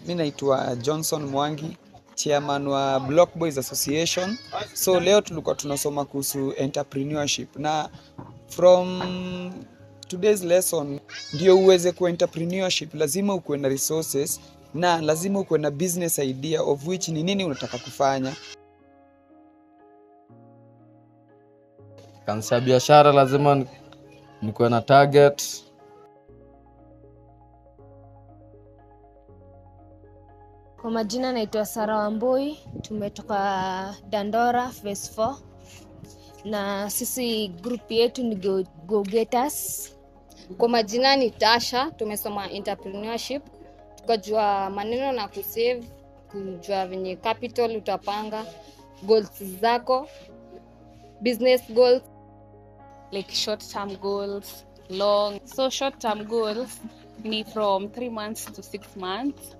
Mi naitwa Johnson Mwangi, chairman wa Block Boys Association. So leo tulikuwa tunasoma kuhusu entrepreneurship, na from today's lesson, ndio uweze kuwa entrepreneurship lazima ukuwe na resources na lazima ukuwe na business idea of which ni nini unataka kufanya. Kuanzisha biashara lazima nikuwe na target. Kwa majina naitwa Sara Wambui, tumetoka Dandora Phase 4 na sisi group yetu ni Go, Go Getters. Kwa majina ni Tasha, tumesoma entrepreneurship, tukajua maneno na kusave, kujua venye capital utapanga, goals zako, business goals. Like short term goals, long. So short term goals ni from 3 months to 6 months.